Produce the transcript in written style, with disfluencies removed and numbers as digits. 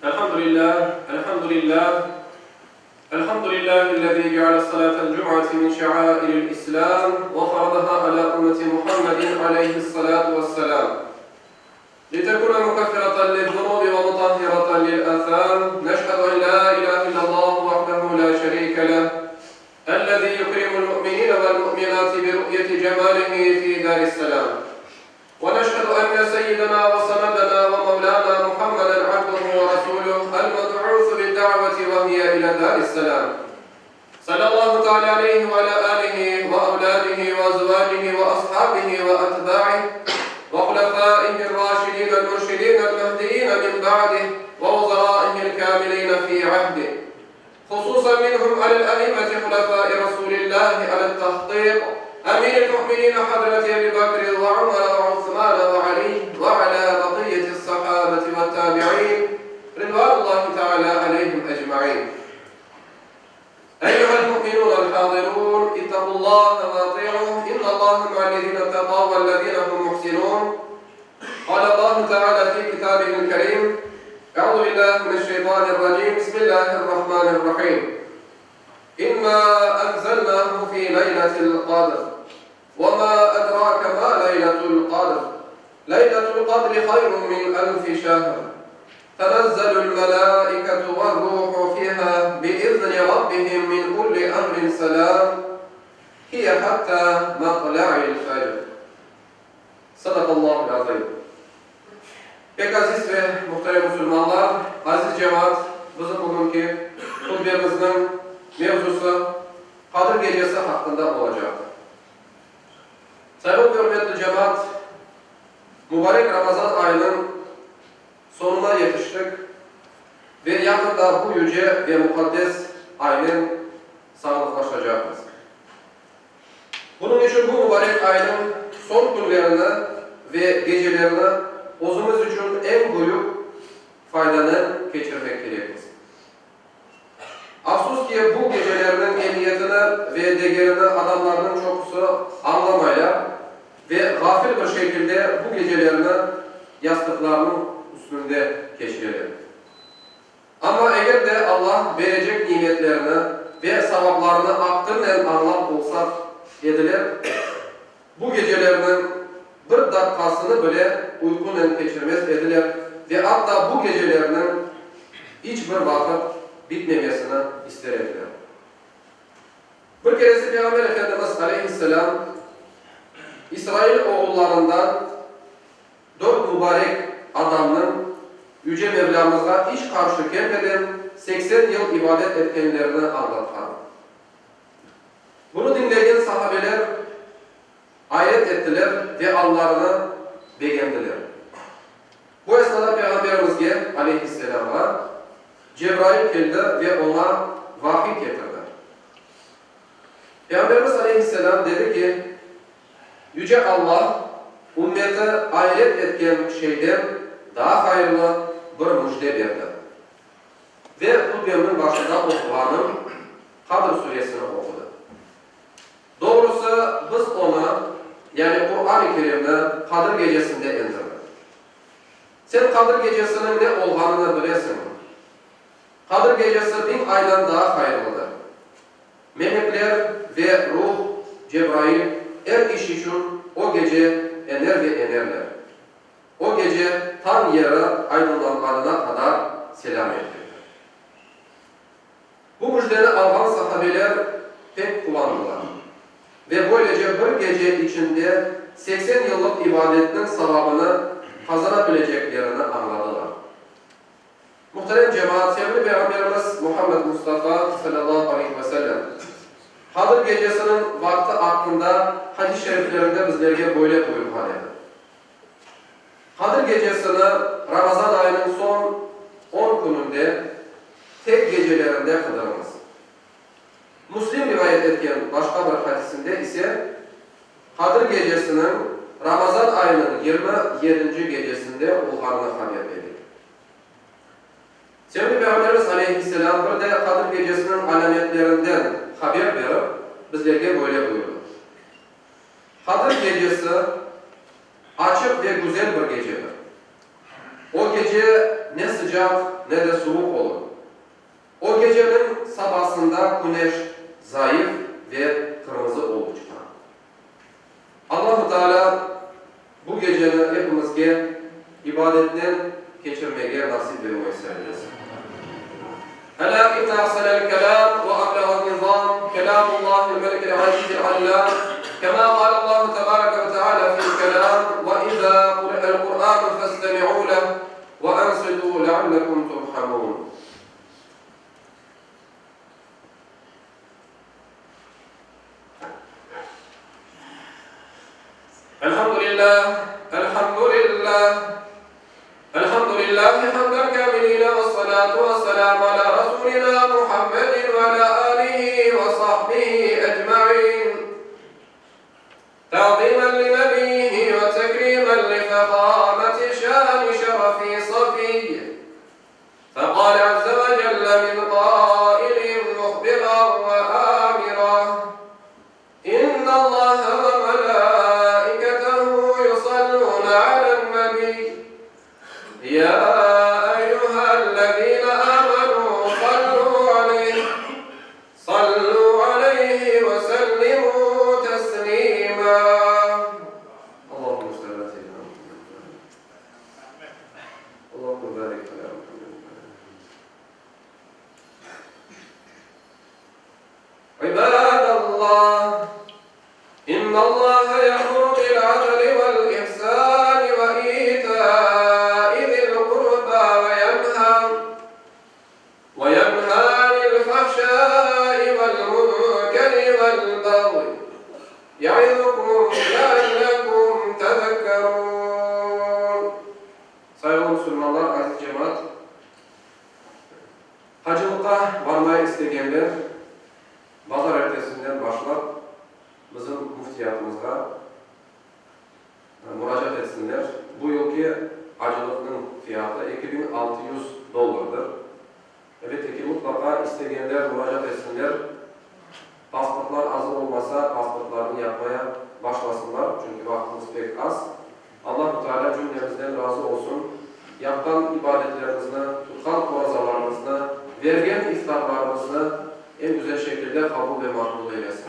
Elhamdülillah, elhamdülillah, elhamdülillahi'llezî ceale salâtel cum'ati min şeairil İslâm ve faradaha alâ ümmeti Muhammedin aleyhissalâtu vesselâm. Litekûne mukeffireten liz-zunûbi ve mutahhireten lil-âsâm. Neşhedü en lâ ilâhe illallâhu vahdehu lâ şerîke leh, ellezî yukrimul mu'minîne vel-mu'minâti bi ru'yeti cemâlihi fî dâris-selâm. Ve neşhedü enne seyyidena ve senedena ve mevlâna Muhammeden abduhu ve resûluh el-meb'ûsu bid-da'veti ve hiye ilâ dâris-selâm. Sallallahu teâlâ aleyhi ve alâ âlihi ve evlâdihi ve ezvâcihi ve ashâbihi ve etbâih ve hulefâihir-râşidînel-mürşidînel-mehdiyîne min ba'dih ve vuzerâihil-kâmilîne fî ahdih. Hususan minhum alel-e'immeti hulefâi Resûlillâhi alel-tahkîk, emîril-mu'minîne hazreti Ebî Bekr ve Umer ve Usmân ve Alî ve alâ bakiyyetis-sahâbeti ve't-tâbi'în ridvânullâhi teâlâ aleyhim ecmaîn. Eyyühel-mu'minûnel-hâzirûn, ittaqullâhe ve ati'ûh, innallâhe ma'allezîne ittekav vellezîne hum muhsinûn. Kâlellâhu teâlâ fî kitâbihil-kerîm, Eûzü billâhi mineşşeytânirracîm, Bismillâhirrahmânirrahîm. İnnâ enzelnâhu fî leyletil kadr. Ve mâ edrâke mâ leyletul kadr. Leyletul kadri hayrun min elfi şehr. Tenezzelul melâiketu ve'r-ruhu fîhâ bi'izni rabbihim min kulli emrin selâm. Hiye hattâ matla'il fecr. Sadakallahul azim. Pek aziz ve muhterem musulmanlar, aziz cemaat, bizim bugünki hutbemizniñ mevzusı Qadir gecesi haqqında olacaqtır. Sayğılı ve ürmetli cemaat, mubarek Ramazan ayınıñ soñuna yetiştik ve yaqında bu yüce ve muqaddes aynen sağlıqlaşacaqmız. Bunıñ içün bu mubarek aynıñ soñ künlerini ve gecelerini özümiz içün eñ büyük faydanen keçirmek kerekmiz. Afsus ki, bu gecelerniñ emiyetini ve degerini adamlarnıñ çoqusı añlamaylar ve ğafil bir şekilde bu gecelerni yastıqlarnıñ üstünde keçireler. Amma eger de Allah berecek nimetlerini ve savaplarını aqtınen añlap olsaq ediler, bu gecelerniñ bir daqqasını bile uyqunen keçirmez ediler ve atta bu gecelerniñ iç bir vaqıt bitmemesini ister ediler. Bir keresi Peyğamber Efendimiz aleyhisselâm İsrail oğullarından Dört mubarek adamnıñ Yüce Mevlâmızğa iç qarşı kelmeden 80 yıl ibadet etkenlerini añlatqan. Bunı diñlegen sahabeler ayret ettiler ve allarını begendiler. Bu esnada Peyğamberimizge, aleyhisselâmğa, Cebrail keldi ve oña vahiy ketirdi. Peyğamberimiz aleyhisselâm dedi ki, Yüce Alla ümmeti ayret etken şeyden daa hayırlı bir müjde berdi. Ve hutbemniñ başında oquğanım Qadr suresini oqudı. Doğrusı, biz onı, yani Quran-ı Kerimni Qadir gecesinde endirdik. Sen Qadir gecesiniñ ne olğanını bilesiñmi? Qadir gecesi biñ aydan daa hayırlıdır. Melekler ve Ruh, Cebrail, er iş içün o gece ener ve enerler. O gece tañ yeri aydınlanğanına qadar selâm etmektir. Bu müjdeni alğan sahabeler pek quvandılar ve böylece bir gece içinde 80 yıllıq ibadetniñ savabını qazana bileceklerini añladılar. Muhterem cemaat, sevimli Peyğamberimiz Muhammed Mustafa, salâllahu aleyhi ve sellem, Qadir gecesiniñ vaqtı aqqında hadis-i şeriflerinde bizlerge böyle buyurğan edi, Qadir gecesini Ramazan ayınıñ soñ on kününde tek gecelerinde qıdırıñız. Müslim rivayet etken başqa bir hadisinde ise, Qadir gecesiniñ Ramazan ayınıñ 27-nci gecesinde olğanını haber bere. Sevimli Peyğamberimiz aleyhisselâm bir de Qadir gecesiniñ alâmetlerinden haber berip, bizlerge böyle buyurdı, Qadir gecesi açıq ve güzel bir gecedir. O gece ne sıcaq, ne de suvuq olur. O geceniñ sabasında küneş zayıf ve qırmızı olıp çıqa. Allahu Teala bu geceni epimizge ibadetnen keçirmege nasip ve müyesser eylesin. Elâ inne ahsenel kelâm ve ebleğen nizâm kelâmullâhil melikil azîzil allâm kemâ qâlellâhu tebâreke ve teâlâ fil kelâm ve izâ quri'el Kur'ânu festemi'û leh ve ansitû leallekum turhamûn. Elhamdülillâh, elhamdülillâh, elhamdülillâhi hamden kâmilîne vessalâtu vesselâmu alâ rasûlinâ Muhammedin ve alâ âlihi ve sahbihi ecmaîn. Ta'zîmen li nebiyyihi ve tekrîmen li fehâmeti şâni şerefi safiyy. Feqâle azze ve celle min qâilin muhbiran ve âmira, İnnallâhe ve melâiketehu yusallûne alen-nebiy, yâ eyyühellezîne âmenû sallû aleyh, sallû aleyhi ve sellimû teslîmâ. Allahümme salli alâ seyyidinâ Muhammed ve alâ Allahümme barik alâ Muhammed ve alâ İbadallah, İnnallâhe ye'muru bil-adli vel-ihsâni ve itâi zil-qurbâ ve yenhâ ve yenhâ anil-fahşâi vel-munkeri vel-bagyi ye'izukum leallekum tezekkerûn. Sayğılı musulmanlar, aziz cemaat! Hacılıqqa barmaya istegenler bazarertesinden başlap bizim müftiyatımızğa muracaat etsinler. Bu yılki acılıqnıñ fiyatı 2600 dollardır. Elbette ki, mutlaqa istegenler muracaat etsinler. Pasportlar azır olmasa, pasportlarnı yapmaya başlasınlar, çünki vaqtımız pek az. Allahu Teala cümlemizden razı olsun, yapqan ibadetlerimizni, tutqan orazalarımıznı, vergen iftarlarımıznı eñ güzel şekilde qabul ve maqbul eylesin.